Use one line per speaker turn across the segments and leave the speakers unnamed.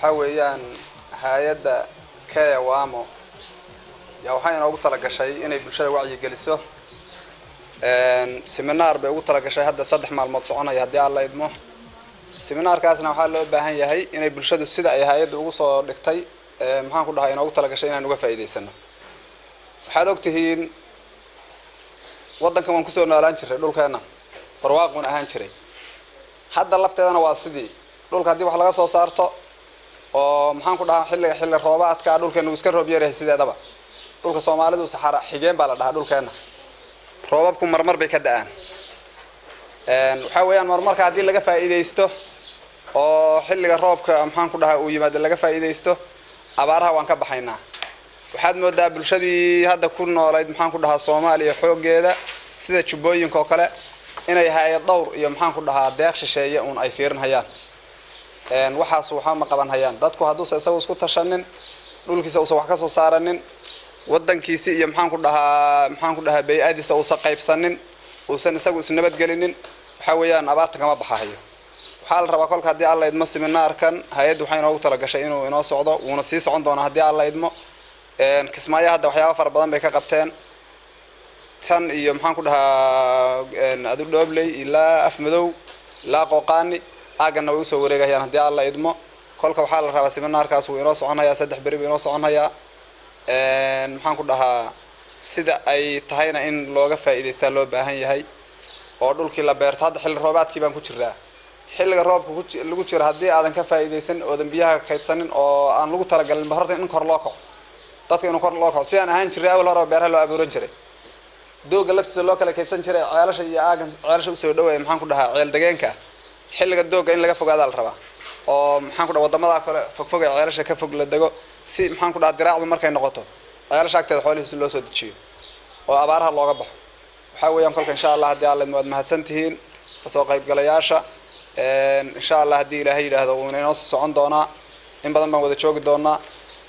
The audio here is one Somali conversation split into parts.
Waxaa weeyaan hay'adda CARE WAMO yaa waxay inoogu talagashay inay bulshada wacyi geliso. Seminaar bay ugu talagashay hadda 3 maalmood soconaya, haddii Alla idmo. Seminaarkaasna waxaa loo baahan yahay inay bulshadu sida ay hay'adda ugu soo dhigtay, maxaan ku dhahay, inoogu talagashay inaan uga faa'iidaysano. Waxaad og tihiin waddankan waan kusoo noolaan jiray, dhulkeenna barwaaqun ahaan jiray. Hadda lafteedana waa sidii dhulka haddii wax laga soo saarto oo, maxaan ku dhahaa, xilliga xilli roobaadka dhulkeena uu iska roob yaryahay. Sideedaba dhulka Soomaalidu saxara xigeen baa la dhahaa. Dhulkeenna roobabku marmar bay ka da'aan. Waxaa weeyaan marmarka haddii laga faa'iidaysto oo xilliga roobka, maxaan ku dhahaa, uu yimaado laga faa'iidaysto, abaaraha waan ka baxaynaa. Waxaad moodaa bulshadii hadda ku noolayd, maxaan ku dhahaa, Soomaaliya xooggeeda sida Jubbooyinka oo kale inay hay'ad dhowr iyo, maxaan ku dhahaa, deeq shisheeye uun ay fiirin hayaan. Waxaas waxba ma qaban hayaan. Dadku hadduusa isagu isku tashanin, dhulkiisa uusan wax ka soo saaranin, waddankiisi iyo, maxaan ku dhahaa, bay-adiisa uusan qaybsanin, uusan isagu isnabadgelinin, waxaa weeyaan abaarta kama baxahayo. Waxaa la rabaa kolka, haddii Alla idmo, seminaarkan hay'addu waxay inoogu talagashay inuu inoo socdo, wuuna sii socon doonaa haddii Alla idmo. Kismaayo hadda waxyaaba fara badan bay ka qabteen, tan iyo, maxaan ku dhahaa, adu Dhoobley ilaa Afmadow ilaa Qooqaani aagganna way usoo wareegayaan haddii Alla idmo. Kolka waxaa la rabaa seminaarkaas wuu inoo soconhayaa, 3 beri buu inoo soconhayaa. Maxaan ku dhahaa, sida ay tahayna in looga faa'iidaystaa loo baahan yahay oo dhulkii la beerto. Hadda xilli roobaadkii baan ku jiraa. Xilliga roobka lagu jiro haddii aadan ka faa'iidaysan oodan biyaha kaydsanin oo aan lagu talagalin ba horta in kor loo kaco, dadka inuu kor loo kaco sidaan ahaan jiray awal horeba beeraha loo abuuran jiray, dooga laftiisa loo kala kaydsan jiray, ceelasha iyo aagan ceelasha usoo dhawaaya, maxaan ku dhahaa, ceel degeenka, xilliga dooga in laga fogaadaa la rabaa oo, maxaan ku dhaha, wadamada kale fogfog ee ceelasha ka fog la dego, si, maxaan ku dhaha, diraacdu markay noqoto ceelasha agteeda xoolihiisi loo soo dejiyo oo abaaraha looga baxo. Waxaa weeyaan kolka, insha Allah, haddii Alla waad mahadsan tihiin kasoo qaybgalayaasha. Insha Allah, haddii Ilaahay yidhaahdo, wuuna inoo socon doonaa, in badan baan wada joogi doonaa.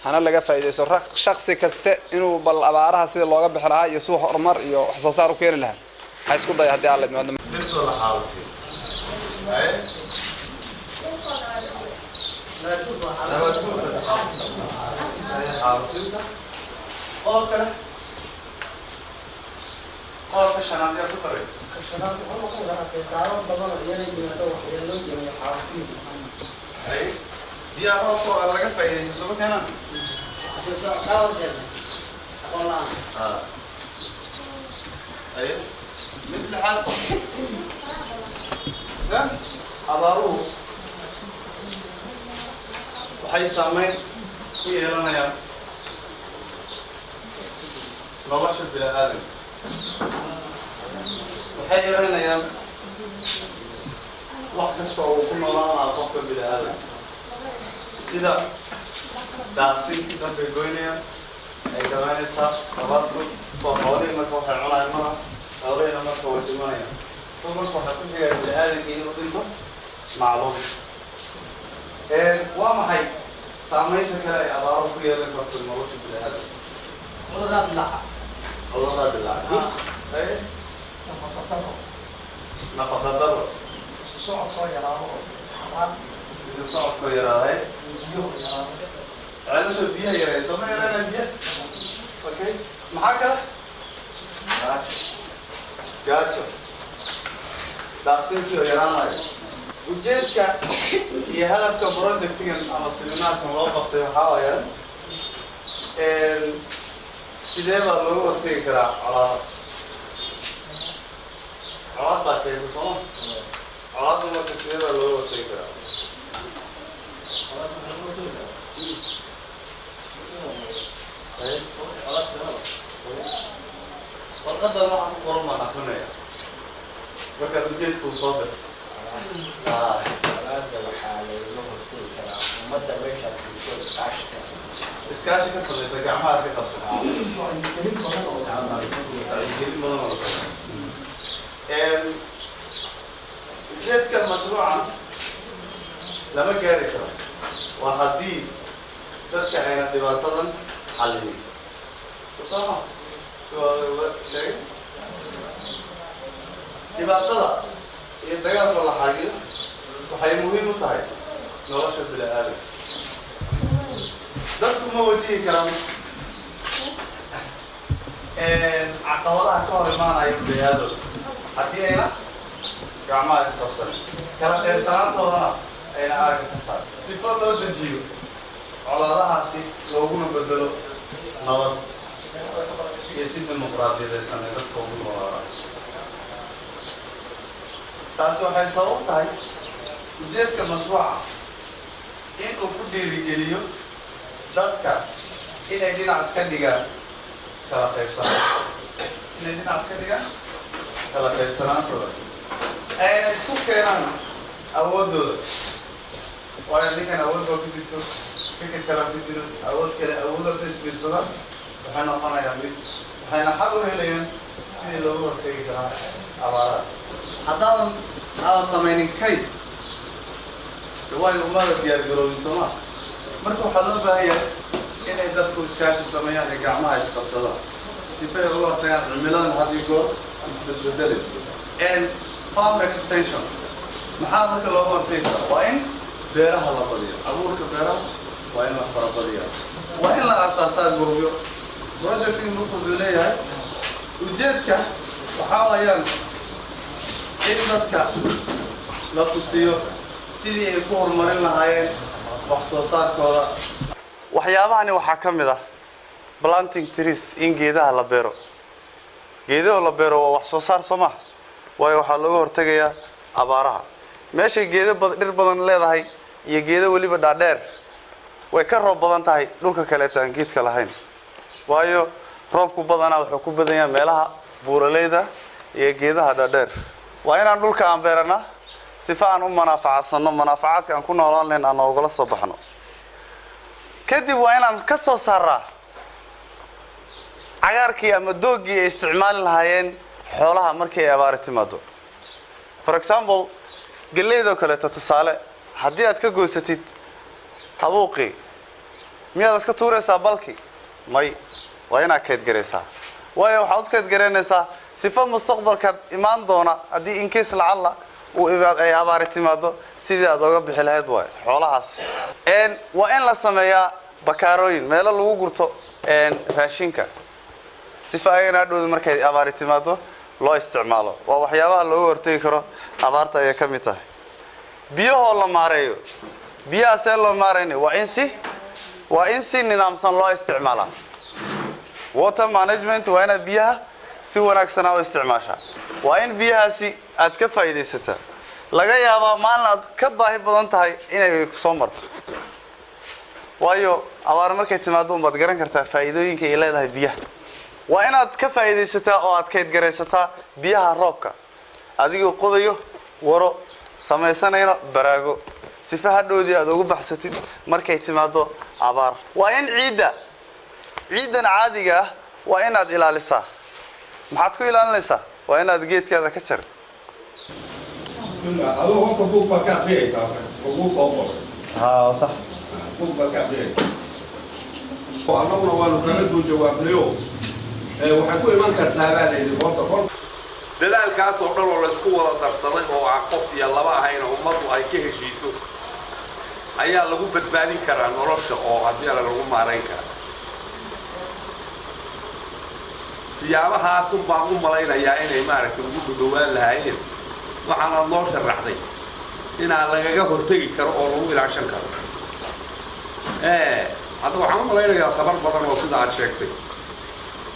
Hana laga faa'iidaysto shaksi kaste inuu bal abaaraha sida looga bixi lahaa iyo suu horumar iyo wax soo saar u keeni lahaa ha isku daya, haddii Alla idmo.
Dhirtoo la xaalufiyo, haye, nabaad guurka, haye, xaalufinta. Qodob kale, qodobka shanaad yaa ku daray?
Shanaad wuxuu noqon karaa daadad badan oo iyana yimaado, waxyeelooyin iyo xaalufin.
Haye, biyaha roobka oo aan laga faa'iidaysan sooma keenaan?
Aqoon la'aan.
Haye, mid lixaad ya. Abaaruhu waxay saameyn ku yeelanayaan nolosha bini-aadamka. Waxay yeelanayaan wax kasta oo uu ku noolaan lahaa qofka bini-aadamka, sida daaqsinkii dambay goynayaan, ay dhamaanaysaa abaartu soo xoolihii marka waxay cunayaan malaha, xoolihina marka way dhimanayaan. So marka waxaa ku xigaya bini-aadamkii inuu dhinto macluum. Waa maxay saameynta kale ay abaaruhu ku yeelan karto nolosha bini-aadamka?
Cudurraa dilaaca.
Cudurraa dilaaca. Haye.
Nafaqa daro.
Nafaqa daro.
Isu socodkoo yaraado oo xaraan.
Isu socodkoo yaraaday.
Iyo biyuhu yaraado.
Ceelasha biyaha yareey, sooma yareynaya biyaha? Okay, maxaa kale? Gaajo, daaqsintii oo yaraanayo. Ujeedka iyo hadafka projectigan ama seminaarkan loo qabtay waxaa waayaan sidee baa looga hortegi karaa colaada? Colaad baa keenta, sooma? Colaadda marka sidee baa looga hortegi karaa?
Colaad maxaa looga hortegi karaa?
Haye.
Colaad keeno.
Warqadan waxa ku qoran baan akrinaya markaad ujeedku soo baxo.
Colaadda waxaa looga hortegi karaa ummadda meesha joogto iskaashi ka samaysa.
Iskaashi ka samaysa, gacmaha iska qabsana.
Wacyigelin badan oo la sameeyo.
Wacyigelin badan oo la sameeyo. Ujeedka mashruucan lama gaari karo waa haddii dadka ayna dhibaatadan xallinin, sooma? Sheegay dhibaatada iyo dagaalka la xagiyo waxay muhiim u tahay nolosha bini-aadamka. Dadku ma wajihi karaan caqabadaha ka hor imaanaya beeyadooda haddii ayna gacmaha isqabsanin, kala qaybsanaantoodana ayna aagga ka saarin, sifo loo dejiyo colaadahaasi looguna bedelo nabad iyo si dimuqraadiyadaysan ay dadka ugu noolaadaan. Taasi waxay sabab tahay ujeedka mashruuca in uu ku dhiirigeliyo dadka inay dhinac iska dhigaan kala qaybsanaan, inay dhinac iska dhigaan kala qaybsanaantooda, ayna isku keenaan awooddooda. Waayo, ninkan awood baa ku jirto, fikir kalaa ku jiro, awood kale, awood hadday isbiirsadaan waxay noqonayaan mid, waxayna xal u helayaan sidii loogu hortegi karaa abaarahaas. Haddaadan aadan samaynin kayd de, waayo umaada diyaar garoobin, sooma? Marka waxaa loo baahan yahay inay dadku iskaashi sameeyaan ee gacmaha isqabsadaan sifay uga hortagaan cimiladan had iyo goor isbedbedelayso. And farm extension, maxaa marka looga hortagi karaa? Waa in beeraha la badiyo, abuurka beeraha waa in la farabadiyaa, waa in la asaasaa goobyo. Projectin marka wuxuu leeyahay ujeedka waxaa wayaan in dadka la tusiyo sidii ay ku horumarin lahaayeen wax soo saarkooda. Waxyaabahani waxaa ka mid ah planting trees, in geedaha la beero. Geedaha la beero waa wax soo saar, soo maha? Waayo, waxaa looga hortegayaa abaaraha. Meeshay geedo dhir badan leedahay iyo geedo weliba dhaadheer, way ka roob badan tahay dhulka kaleeto aan geedka lahayn. Waayo, roobku badanaa wuxuu ku badan yahay meelaha buuraleyda iyo geedaha dhaadheer. Waa inaan dhulka aan beeranaa sifa aan u manaafacadsano, manaafacaadka aan ku noolaan lahayn aan oogala soo baxno. Kadib waa inaan ka soo saaraa cagaarkii ama dooggii ay isticmaali lahaayeen xoolaha markii ay abaari timaado. For example, geleydoo kaleeto tusaale, haddii aad ka goysatid habuuqii, miyaad iska tuuraysaa balki? May, waa inaad kaydgaraysaa. Waayo, waxaad u kaydgaraynaysaa sifa mustaqbalkaad imaan doona, haddii in case lacalla uu ay abaari timaado, sidii aad oga bixi lahayd waay xoolahaas. Waa in la sameeyaa bakaarooyin, meelo lagu gurto raashinka, sifa ayagana hadhowda markay abaari timaado loo isticmaalo. Waa waxyaabaha looga hortegi karo abaarta ayay ka mid tahay. Biyahoo la maareeyo. Biyaha see loo maarayna? Waa in si nidaamsan loo isticmaalaa. Water management, waa inaad biyaha si wanaagsanaa u isticmaashaa. Waa in biyahaasi aad ka faa'iidaysataa. Laga yaabaa maalin aad ka baahi badan tahay inay soo marto. Waayo, abaar markay timaado unbaad garan kartaa faa'iidooyinka ay leedahay biyaha. Waa inaad ka faa'iidaysataa oo aad kaydgaraysataa biyaha roobka, adigoo qodayo waro, samaysanayno baraago, sifa hadhowdii aad ugu baxsatid markay timaado abaar. Waa in ciiddan caadiga ah waa inaad ilaalisaa. Maxaad ku ilaalinaysaa? Waa inaad geedkaada ka jarin.
Bismillah, adigu horta buug baad ka akriyaysaa, laguu soo qoray.
Haa, sax.
Buug baad ka akriyaysaa oo annaguna waanu kaga soo jawaabnayo. Waxay ku iman kartaa baa la yidhi horta hor
Dadaalkaas oo dhan oo laysku wada darsaday oo aan qof iyo laba ahayn, ummaddu ay ka heshiiso, ayaa lagu badbaadin karaa nolosha oo haddii ala lagu maarayn karaa. Siyaabahaas un baan u malaynayaa inay maaragtay ugu dhudhowaan lahaayeen. Waxaanaad noo sharaxday inaan lagaga hortegi karo oo lagu ilaashan karo. Hadda waxaan u malaynayaa tabar badan oo sida aad sheegtay,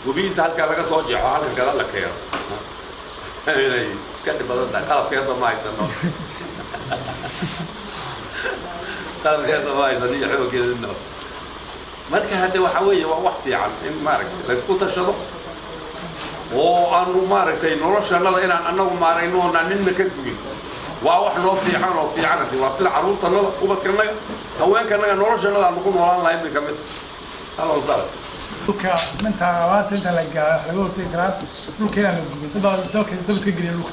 webiinta halkaa laga soo jeexo, halka gada la keeno, inay iska dhib badan tahay. Qalabkeedba ma haysano, qalabkeedba ma haysano iyo xooggeedana. Marka hadde waxa weeye, waa wax fiican in maaragtay laysku tashado oo aanu maaragtay noloshanada inaan annagu maarayno oonaan ninna ka sugin. Waa wax noo fiican oo fiican. Hadi waa sida carruurtanada, ubadkanaga, haweenkanaga, noloshanada aanu ku noolaan lahayn bay ka mid tahay. Ahlan wasahlan.
Dhulka inta abaarta inta la gaaro wax laga hortagi karaa dhulka inaan la gubin. Dad baa dalka dab iska geliya dhulka.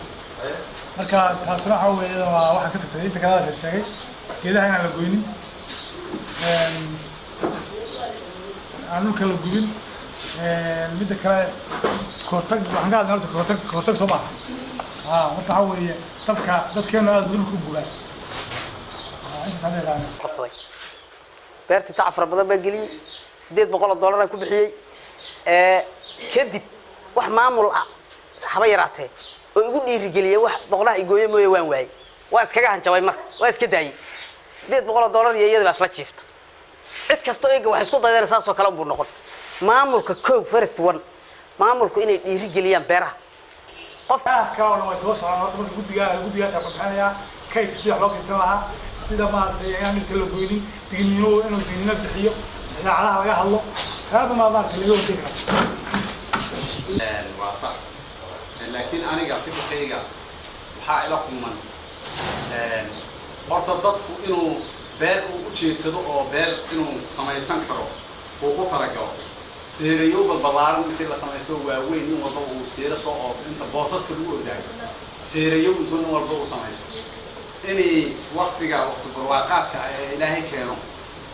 Marka taasuna waxa weeye waa waxaa ka tagtay inta kalada sheegay, geedaha inaan la goynin, aan dhulka la gubin. Midda kale, kahortag waxaan ka hadlay horta, kahortag soo maaha? Ha, marka waxaa weeye dabka dadkeenu aad buu dhulka u gubaa. Intaasaan leedahay.
Qabsaday.
Beertii tacab fara badan baan geliyey, $800 aan ku bixiyey. Kadib wax maamul ah haba yaraatee oo igu dhiirigeliyey, wax boqolaha igooye mooye, waan waayey. Waa iskaga hanjabay marka, waa iska daayey. $800 iyo iyada baa isla jiifta. Cid kastoo eega wax isku daydana saasoo kale unbuu noqon. Maamulka kow, first one, maamulku inay dhiirigeliyaan beeraha. Qof
kale oo dhan way daba socdaan. Horta marka guddigaa guddigaasaa ku bixinayaa kaydka, sidii wax loo kaydsan lahaa, sida maaragtay inaan dhirta la goynin, digniino inuu digniino bixiyo, idaacadaha laga hadlo, waxyaaba maa maaragtay laga hortegi kara.
Waa sax, laakiin aniga fikirkayga waxaa ila kuman horta dadku inuu beer uu u jeedsado oo beer inuu samaysan karo uu ku talagalo. Seerayo balbalaaran intii la samaysto waaweyn, nin walba uu seero soo oodo, inta boosaska lagu ordaayo, seerayo intuu nin walba uu samaysto, inay waktiga waqti barwaaqaadka ee Ilaahay keeno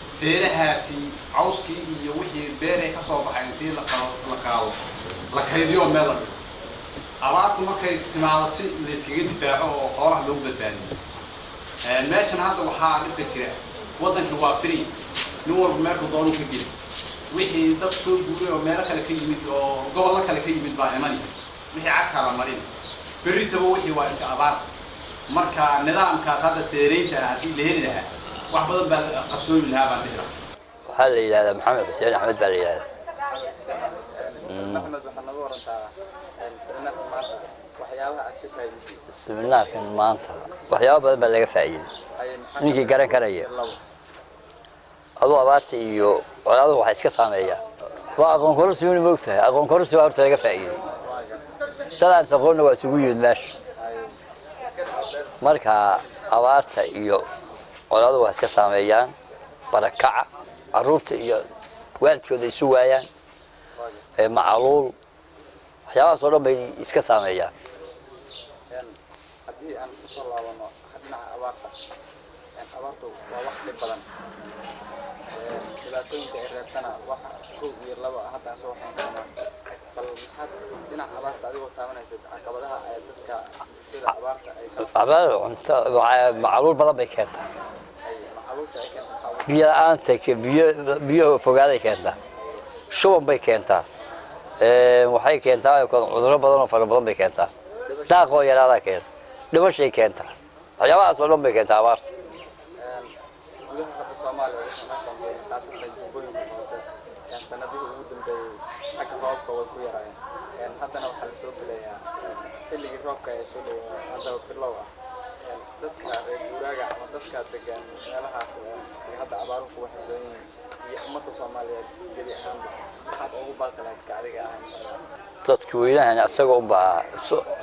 seerahaasi cawskii iyo wixii beeray ka soo baxay intii la qaado, la kaydiyo, meel la dhigo, abaartu markay timaado si layskaga difaaco oo xoolaha loogu badbaadiyo. Meeshan hadda waxaa dhibka jira, waddankii waa free, nin walba meeshuu doonu ka geli. Wixii dad soo guuray oo meelo kale ka yimid oo gobollo kale ka yimid baa imani, wixii cagtaa la marin, berritaba wixii waa iska abaar. Marka nidaamkaas hadda seeraynta ah haddii la heli lahaa, wax badan baa qabsoomi lahaa baan dhihi lahaa.
Waxaa la yidhahdaa Maxamed Xuseen Axmed baa la yidhahdaa.
Axmed, waxaad naga warantaa seminaarka maanta, waxyaabaha aad ka faa'iiday.
Seminaarkan maanta waxyaabo badan baa laga faa'iiday ninkii garan karaya. Aduu abaarta iyo colaaduhu waxay iska saameeyaan waa aqoon kororsi una moogtahay. Aqoon kororsi baa horta laga faa'iiday. Dad aan aqoonna waa isugu yimid meesha. Marka abaarta iyo colaaduhu waxay iska saameeyaan barakaca, carruurta iyo waalidkooda isu waayaan, macaluul, waxyaabahaas oo dhan bay iska saameeyaan.
Haddii aan usoo laabano dhinaca abaarta, abaartu waa wax dhib badan. Dhibaatooyinka ay reebtana wax kow iyo laba hadda aan soo waxayn karnaa. Bal maxaad dhinaca abaarta adigoo taabanaysid caqabadaha ay dadka bulshada abaarta ay kala
Abaar cunto macaluul badan bay keentaa.
Ay macaluusha ay keento maxaa?
Biyo la-aanta, biyo biyo fogaaday keentaa, shuban bay keentaa, waxay keentaa cudurro badan oo fara badan bay keentaa, daaqoo yaraadaa keena, dhimashay keentaa, waxyaabahaas oo dhan bay keentaa abaarta.
Gudaha hadda Soomaaliya waxay meeshaan joogna, khaasatan jubbooyinka hoose, sanadihii ugu dambeeyey xagga roobka way ku yaraayeen. Haddana waxaa la soo gelayaa xilligii roobka ee soo dhawaa, hadda bilow ah. Dadka reer guuraaga ama dadka degan meelahaas ay hadda abaaruhu ku waxyeeloon yihiin iyo ummadda Soomaaliyeed gebi ahaanba, maxaad ugu baaqi lahayd ka adiga ahaan?
Dadka weynahan isaga unbaa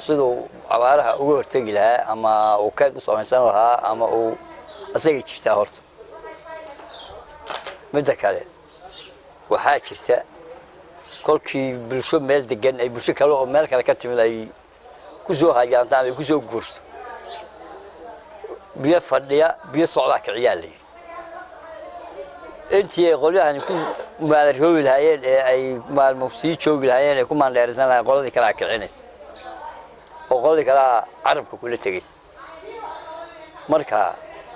siduu abaaraha uga hortegi lahaa ama uu keyd u samaysan lahaa ama uu isagay jirtaa. Horta midda kale waxaa jirta, kolkii bulsho meel degan ay bulsho kale oo meel kale ka timid ay ku soo hayaanto ama ay ku soo guurto, biyo fadhiya biyo socdaa kiciyaa la yidhi. Intii ay qolyahani ku maadaroobi lahaayeen ee ay maalmo sii joogi lahaayeen ay ku maandheeraysan lahayen, qoladii kalea kicinaysa oo qoladii kalea carabka kula tegaysa. Marka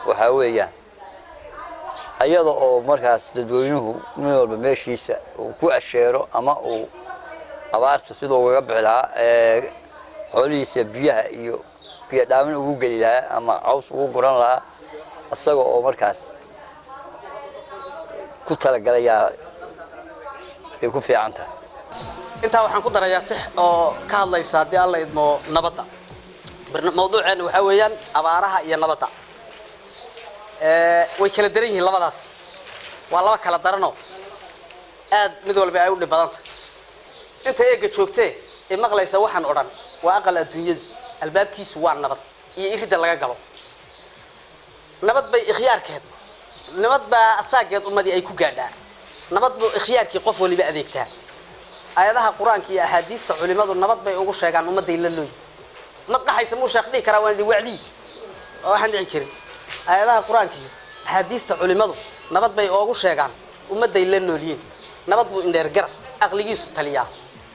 waxaa weeyaan, ayada oo markaas dadweynuhu nin walba meeshiisa uu ku asheero ama uu abaarta siduu ugaga bixi lahaa ee xoolihiisa biyaha iyo biyo dhaamin ugu geli lahaa ama caws ugu guran lahaa, isaga oo markaas ku talagalayaa ay ku fiican tahay.
Intaa waxaan ku darayaa tix oo ka hadlaysa, haddii Alla idmo, nabadda. Mawduuceenna waxaa weeyaan abaaraha iyo nabadda. Way kala daran yihiin labadaas, waa laba kala daranoo aad mid walba ay u dhib badanta. Inta eegga joogtee ee maqlaysa waxaan odhan, waa aqal adduunyadu albaabkiisu waa nabad iyo iridda laga galo. Nabad bay ikhyaarkeed, nabad baa asaageed ummadii ay ku gaadhaa, nabad buu ikhyaarkii qof waliba adeegtaa. Aayadaha Qur-aanka iyo axaadiista culimadu nabad bay ugu sheegaan ummadday la looyi. Ummad qaxaysa muu sheekh dhihi karaa waan idin wacdiyi oo waxaan dhici karin. Aayadaha Qur-aanka iyo axaadiista culimadu nabad bay oogu sheegaan ummadday la noolyihiin. Nabad buu indheer garab aqligiisu taliyaa,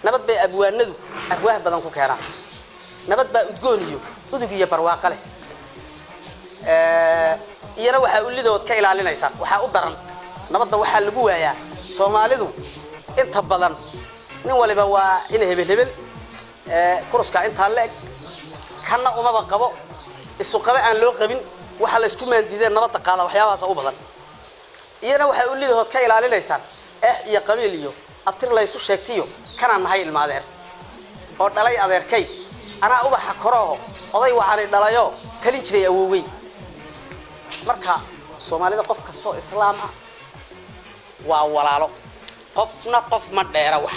nabad bay abwaanadu afwaah badan ku keenaan, nabad baa udgoon iyo udug iyo barwaaqo leh. Iyana waxaa ulidood ka ilaalinaysaan, waxaa u daran Nabadda waxaa lagu waayaa, Soomaalidu inta badan nin waliba waa ina hebel hebel kuruskaa intaa la-eg, kanna umaba qabo, isu qabe aan loo qabin. Waxaa la isku maandiideen nabadda qaada waxyaabahaasa u badan. Iyana waxay u lidahood ka ilaalinaysaan eex iyo qabiil iyo abtir laysu sheegtiyo kanaan nahay ilmaadeer oo dhalay adeerkay, anaa ubaxa korooho oday waxaanay dhalayoo talin jiray awowgey. Marka Soomaalida qof kastoo islaam ah waa walaalo, qofna qof ma dheera. Wax